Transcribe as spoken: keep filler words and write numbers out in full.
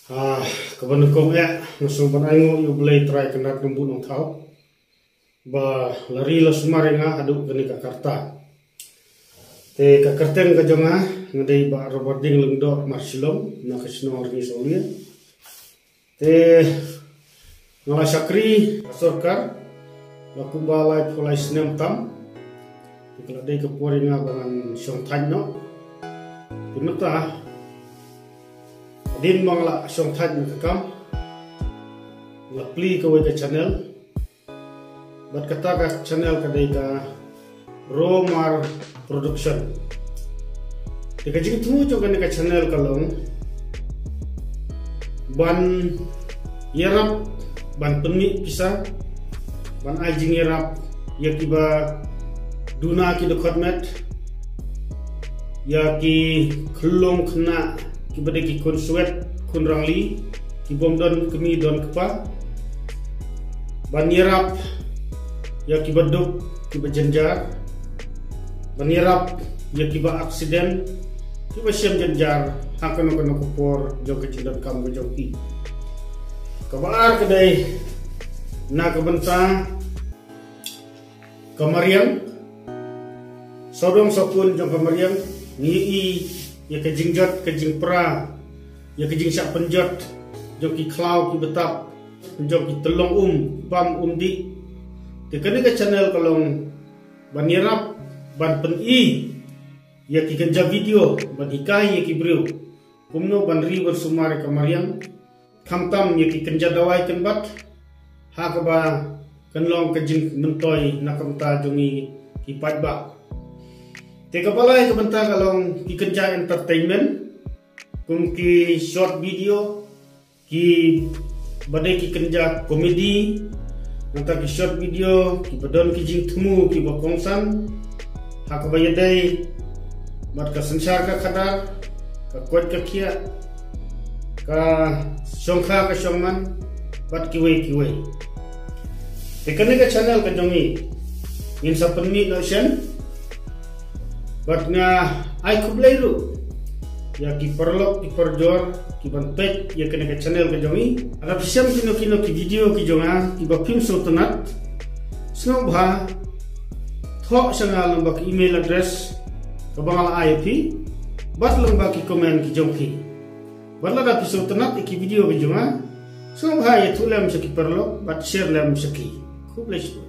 Ah, kaba nyngkong eh, nga sngewbha ban ai nguh ïa U Blei Trai Kynrad Nongbuh Nongthaw ba la ri la sumar ïa nga haduh kane ka karta. Te ka kyrteng ka jong nga, nga dei Bah Robert Ding Lyngdoh Marshilom, na ka shnong Rngi Sawlia. Te nga la shakri ha sorkar la kumba laiphew lai snem tam. Te ka la dei ka por ïa nga ba ngan shong thait noh. Te mynta hadien ba nga la shong thait na ka kam, nga la plie kawei ka channel. Bad kata ka channel ka dei ka Romar Production. Te ka jingthmu jong kane ka channel ka long ban ïarap, ban pynmih pisa, ban ai jingïarap ïa kiba duna ki dkhot met, ïa ki khyllung khynnah kiba dei ki khun swet khun rangli, ki bym don kmie don kpa, ban ïarap ïa kiba duk kiba jynjar, ban ïarap ïa kiba accident, kiba shem jynjar ha kano kano ka por jong ka jingdonkam ka jong ki. Kaba ar ka dei na ka bynta ka mariang, sawdong sawkun jong ka mariang, ngi ïohi ïa ka jingjot ka jingpra, ïa ka jingshah pynjot jong ki khlaw ki btap, jong ki tyllong um, bam um dih. Te kane ka channel ka long ban ïarap, ban pyni ïa ki kynja video, ban hikai ïa ki briew kumno ban ri ban sumar ïa ka mariang, khamtam ïa ki kynja dawai kynbat, ha kaba kan long ka jingmyntoi na ka bynta jong ngi ki paidbah. Te kaba lai ka bynta ka long ki kynja entertainment, kum ki short video, kiba dei ki kynja comedy, nangta ki short video kiba don ki jingthmu kiba kongsan ha kaba ïadei bad ka synshar ka khadar, ka koit ka khiah, ka shongkha ka shongman, bad kiwei kiwei. Te kane ka channel ka jong ngi ngin sa pynmih noh shen. Bad nga ai khublei ruh ïa ki paralok ki parajor kiban peit ïa kane ka channel ka jong ngi. Lada phi shem kino kino ki video ki jong nga kiba phim sngewtynnat, sngewbha thoh sha nga lyngba ka email address kaba nga la ai ïa phi, bad lyngba ki comment ki jong phi. Bad lada phi sngewtynnat ïa ki video ki jong nga, sngewbha ïathuh lem sha ki paralok bad share lem sha ki. Khublei shibun.